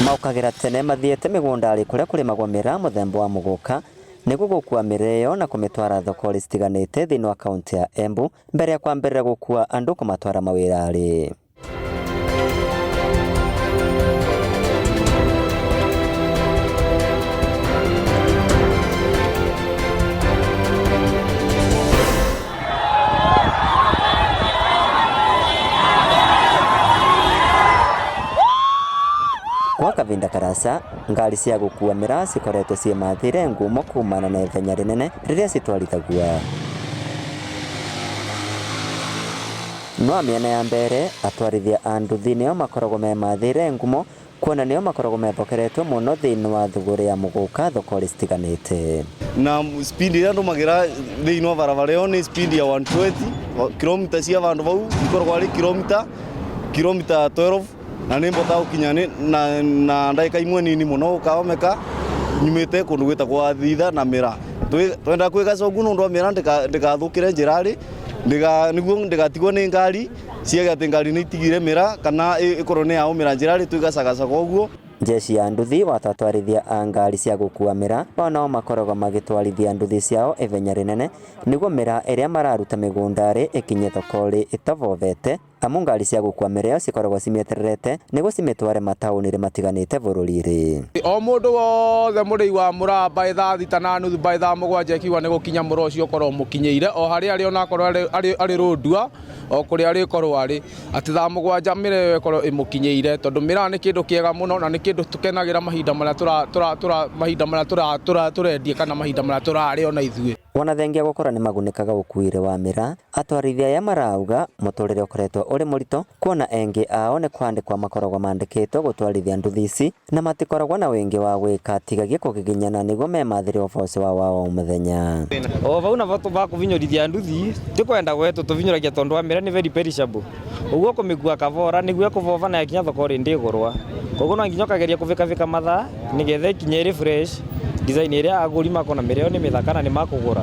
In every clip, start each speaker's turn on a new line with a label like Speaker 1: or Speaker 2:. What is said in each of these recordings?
Speaker 1: Maũkagĩra tene mathiĩte mĩgũndarĩ kũrĩa kũrĩmagwo mĩraa mũthemba wa mũgũka nĩguo gũkua mĩraa ĩyo na kũmĩtwara thoko-rĩ citiganĩte thĩinĩ wa kaunti ya Embu mbere ya kwambĩrĩria gũkua andũ kũmatwara mawĩra-rĩ. Gwa kavinda karasa ngari cia gũkua mĩraa cikoretwo ciĩmathĩire ngumo kumana na ithenya rĩnene rĩrĩa citwarithagua. No mĩena ya mbere atwarithia a nduthi nĩo makoragwo memathĩire ngumo kuona nĩo makoragwo mehokeretwo mũno thĩinĩ wa thũgũrĩ ya mũgũka thoko-rĩ citiganĩte.
Speaker 2: Na speed ĩrĩa ndũmagĩra thĩinĩ wa barabara ĩyo nĩ speed ya 120 kilomita cia vandũ vau ikoragwo arĩ kilomita 12 na nĩ mbotaga gũkinya na ndagĩka imwe nini mũno gũkaomeka nyumĩte kũndũ gwĩtagwo Thitha na Mĩraa. Twendaga kwĩgaca ũguo nĩ ũndũ wa mĩraa ndĩgathũkĩre njĩra-rĩ, nĩguo ndĩgatigwo nĩ ngari ciage atĩ ngari nĩ itigire mĩraa kana ĩkorwo nĩ yaũmĩra njĩra-rĩ, twĩgacagacaga ũguo.
Speaker 1: Jeshi ya nduthi watatwarithia a ngari cia gũkua mĩraa onao makoragwo magĩtwarithia nduthi ciao ithenya rĩnene nĩguo mĩraa ĩrĩa mararuta mĩgũnda-rĩ ĩkinye thoko-rĩ ĩtabobete amu ngari cia gũkua mĩraa ĩyo cikoragwo cimĩetererete nĩguo cimĩtware mataũni-rĩ matiganĩte bũrũri-rĩ.
Speaker 3: O mũndũ wothe mũrĩi wa mũraa by 6:30 by 7:00 ĩkiuga nĩ gũkinya mũraa ũcio ũkorwo ũmũkinyĩire o harĩa arĩ onakorwo arĩ rũndua o kũrĩa arĩkorwo arĩ atĩ 7:00 mĩraa ĩyo ĩkorwo ĩmũkinyĩire tondũ mĩraa nĩ kĩndũ kĩega mũno na nĩ kĩndũ tũkenagĩra mahinda marĩa mahinda marĩa tũrendia kana mahinda marĩa tũrarĩa ona ithuĩ.
Speaker 1: Wona thengia gũkorwo nĩ magunĩkaga ũkuĩre wa mĩraa atwarithia aya marauga mũtũrĩre ũkoretwo ũrĩ mũritũ kuona engĩ ao nĩ kwandĩkwo makoragwo mandĩkĩtwo gũtwarithia nduthi ici na matikoragwo na wĩngĩ wa gwĩka tigagia kũgiginyana nĩguo memathĩre ũboco wao wa o mũthenya.
Speaker 4: O vau navo bakũvinyũrithia nduthi ti kwenda gwetu tũvinyũragia tondũ wa mĩraa nĩ very perishable ũguo kũmĩkua kabora nĩguo ĩkũbova na yakinya thoko rĩ ndĩgũrwa koguo no nginya ũkageria kũbĩkabĩka mathaa nĩgetha ĩkinye ĩrĩ fresh design ĩrĩa agũri makona mĩraa ĩyo nĩ mĩthaka na nĩ makũgũra.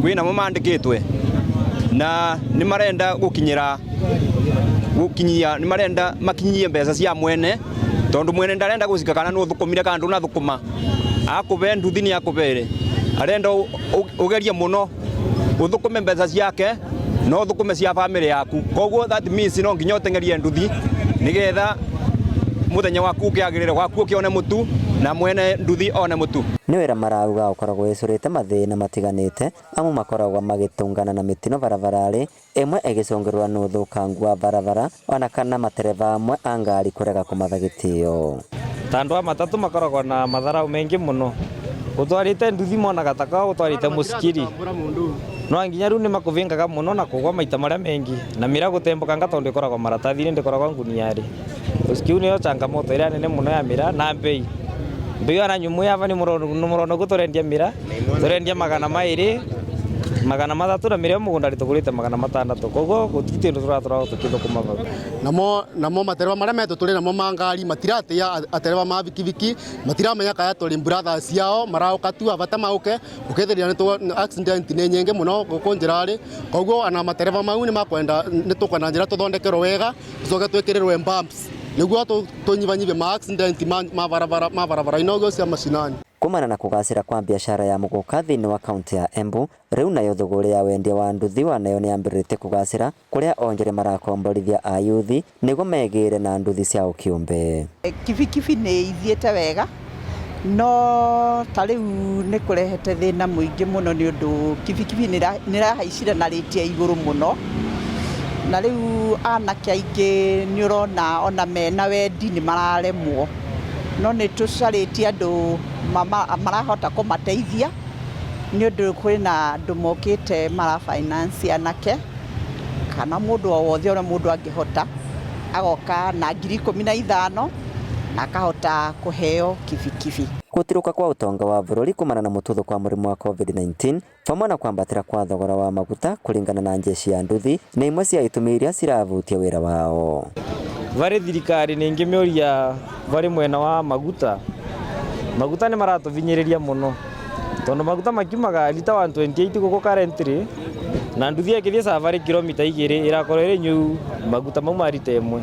Speaker 5: Kwĩ namo mandĩkĩtwe na nĩ marenda gũkinyĩra gũkinyia nĩ marenda makinyie mbeca cia mwene tondu mwene ndarenda gũcika kana nĩ ũthũkũmire kana ndũnathũkũma akũbe nduthi nĩ akũbere arenda ũgerie mũno ũthũkũme mbeca ciake no ũthũkũme cia family yaku koguo that means no nginya ũteng'erie nduthi nĩgetha mũthenya waku ũkĩagĩrĩre waku ũkĩone mũtu na mwene nduthi one mũtu.
Speaker 1: Nĩ wĩra marauga ũkoragwo wĩcũrĩte mathĩna matiganĩte amu makoragwo magĩtũngana na mĩtino barabara-rĩ ĩmwe ĩgĩcũngĩrĩrwo nĩ ũthũkangu wa barabara ona kana matereba amwe a ngari kũrega kũmatha gĩtĩo.
Speaker 4: Ta andũ a matatũ makoragwo na matharau maingĩ mũno ũtwarĩte nduthi monaga ta kao ũtwarĩte mũcikiri no nginya rĩu nĩ makũbĩngaga mũno na kũgwa maita marĩa mengi na mĩraa gũtembũkanga tondũ ĩkoragwo maratathi-inĩ ndĩkoragwo nguniarĩ kĩu nĩyo changamoto ĩrĩa nene mũno ya mĩraa na mbei mbei ona nyumu yava nĩ mũrona ũguo tũrendia mĩraa tũrendia 200 300 na mĩraa mũgũnda tũgũrĩte 600 koguo gũtirĩ kĩndũ tũratũra tũkĩthũkũma vau.
Speaker 6: Namo matereba marĩa metũ tũrĩ namo ma ngari matiratĩa atereba ma bikibiki matiramenya kana tũrĩ brothers ciao marauka tu abata mauke ũkethĩria nĩ accident nĩ nyingĩ mũno gũkũ njĩra-rĩ koguo ona matereba mau nĩ makwenda nĩ tũkwenda njĩra tũthondekerwo wega tũcoke twĩkĩrĩrwo bumps nĩguo tũnyibanyibie ma accident ma barabara ma barabara-inĩ ũguo cia macinani.
Speaker 1: Kumana na kũgacĩra kwa biacara ya mũgũka thĩinĩ wa kaunti ya Embu rĩu nayo thũgũrĩ ya wendia wa nduthi wa nayo nĩ yambĩrĩrĩtie kũgacĩra kũrĩa onjore marakomborithia ayuthi nĩguo megĩre na nduthi ciao kĩũmbe.
Speaker 7: Kibikibi nĩ ithiĩte wega no ta rĩu nĩ kũrehete thĩna mũingĩ mũno nĩ ũndũ kibikibi nĩ ĩrahaicire na rĩti ya igũrũ mũno na rĩu anake aingĩ nĩ ũrona ona mena wendi nĩ mararemwo no nĩ tũcarĩtie andũ marahota kũmateithia nĩ ũndũ kwĩna andũ mokĩte mara finance anake kana mũndũ o wothe ũrĩa mũndũ angĩhota agoka na 15,000 na akahota kũheo kibikibi.
Speaker 1: Gũtirũka kwa ũtonga wa bũrũri kumana na mũtuthũko wa mũrimũ wa COVID-19 vamwe na kwambatĩra kwa thogora wa maguta kũringana na jeshi ya nduthi nĩ imwe cia itũmi iria ciravutia wĩra wao.
Speaker 4: Varĩ thirikari nĩ ngĩmĩũria varĩ mwena wa maguta maguta nĩ maratũvinyĩrĩria mũno tondũ maguta makiumaga lita 128 gũkũ currently na nduthi ĩkĩthiĩ sabarĩ kilomita 2 ĩrakorwo ĩrĩ nyuu maguta mau ma lita 1.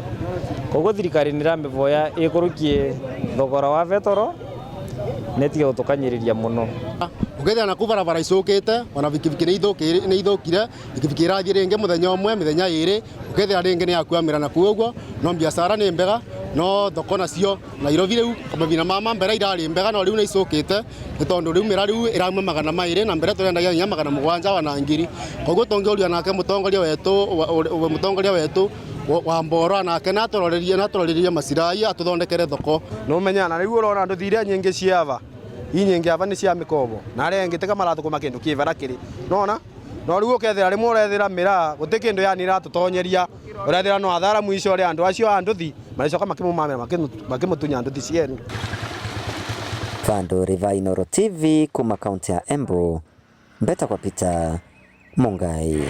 Speaker 4: Koguo thirikari niramivoya ikurukie thogora wa betoro netige gutukanyiriria muno.
Speaker 6: Ukethira naku barabara icukite ona bikibiki ni ithukire, bikibiki irathie ringi muthenya umwe mithenya iri, ukethira ringi ni yakuamira naku uguo. No biacara ni mbega, no thoko nacio Nairobi riu mabina ma mbere irari mbega, no riu ni icukite ni tondu riu mira riu irauma 200 na mbere turendagia nginya 700 wana 1000. Koguo tungiuria nake mutongoria wetu wa Mboro nake natũrorerie macirai atuthondekere thoko.
Speaker 8: No menya na riu urona nduthi iria nyingi ciava inyingi ava ni cia mikobo na aria engi tika marathukuma kindu ki bara kiri nona no riu ukethira rimwe urethira miraa guti kindu yani iratutonyeria, urethira no athara mwico uria andu acio a nduthi maricoka makimumamira makimutunya nduthi cienu.
Speaker 1: Vandu Riva Inooro TV kuma kaunti ya Embu, Mbeta kwa Peter Mungai.